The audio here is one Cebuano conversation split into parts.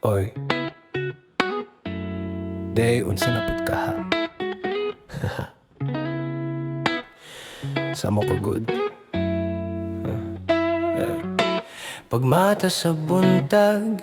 Oy. Day, unsa na pud ka ha? Samo ko good. Pagmata sa buntag,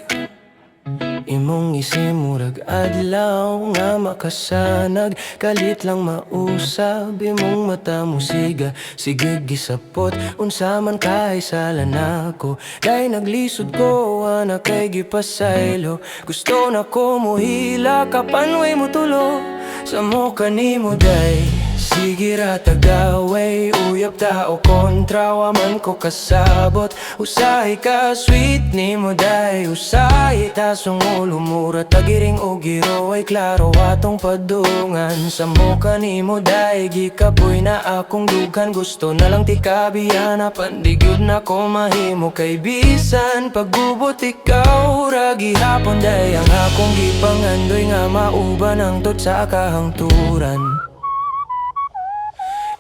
imong isimurag adlaw nga makasanag. Kalit lang mausab, imong mata musiga. Sige gisapot, unsa man kay sala nako. Dahil naglisod ko, ana kay gipasaylo. Gusto na ko muhila, kapan way mo tulo. Sa mo kanimo day, sige ra tagaway. Uyab ta o kontra, wa man ko kasabot. Usahay ka sweet nimo day, usahay tasong ulo mura tagiring o giro ay klaro atong padungan. Sa mo kanimo day, gikapoy na akong dughan. Gusto na lang tikabiyana, pandigyud na ko mahimo kay bisan paggubot ikaw ra gihapon day. Ang akong gipangandoy nga mauban ang tod sa kahangturan.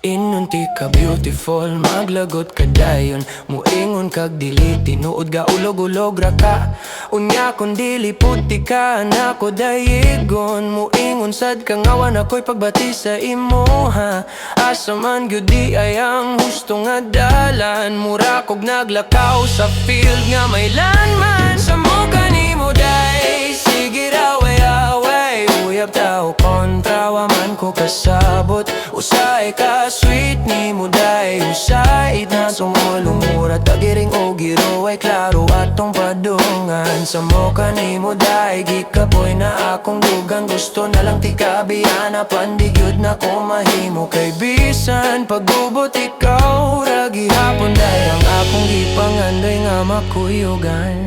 Inunti ka beautiful, maglagot ka dayon. Muingon kag dili tinuod ga ulog-ulog ra ka. Unya kun dili puti ka nako dayigon. Muingon sad ka nga wa na ko'y pagbati sa imuha. Asa man gyud di ay ang husto nga dalan. Mura kog naglakaw sa field nga may landman. Sa mo kanimo day, sige ra way away. Uyab ta o kontra, wa man ko kasabot. Usahay ka sweet nimo day, usahay na sumulumura tagiring o giro ay klaro atong padungan. Sa mo kanimo day, gikapoy na akong dugang. Gusto na lang tikabiyana, pandigyud na ko mahimo kay bisan paggubot ikaw ra gihapon day. Ang akong gipangandoy nga makuyugan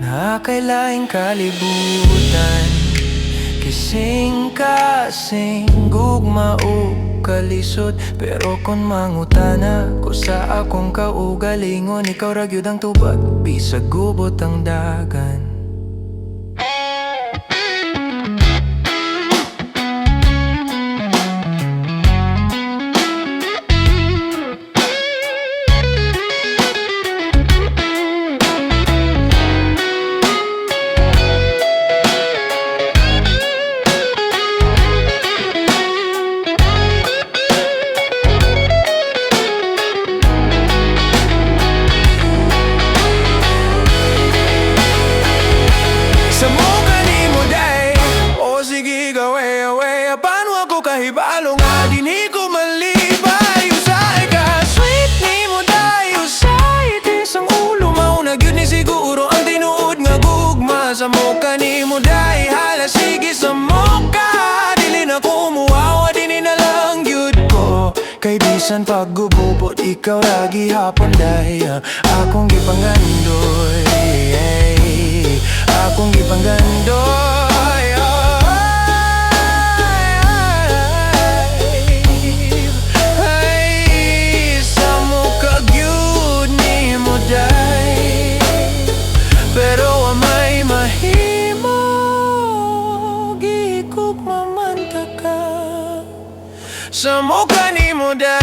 na kay laing kalibutan. Kising kasing gugma ug kalisod. Pero kon mangutana ko sa akong kaugalingon, ikaw ra gyud ang tubag bisag gubot ang dagan. Sa mo kanimo day, o sige gawe away. Apan wa ko kahibalo nga dinhi ko malibay. Usahay ka sweet nimo day, usahay tisang ulo. Mao na gyud ni siguro ang tinuod nga gugma. Sa mo kanimo day, hala sige sa mo ka. Dili na ko muawa, dili na lang gyud ko. Kay bisan paggubot, ikaw ra gihapon day. Akong gipangandoy, akong gipangandoy. Ay, ay, sa mo ka gyud nimo day. Pero amay mahimo, gikugma man ta ka. Sa mo kanimo day.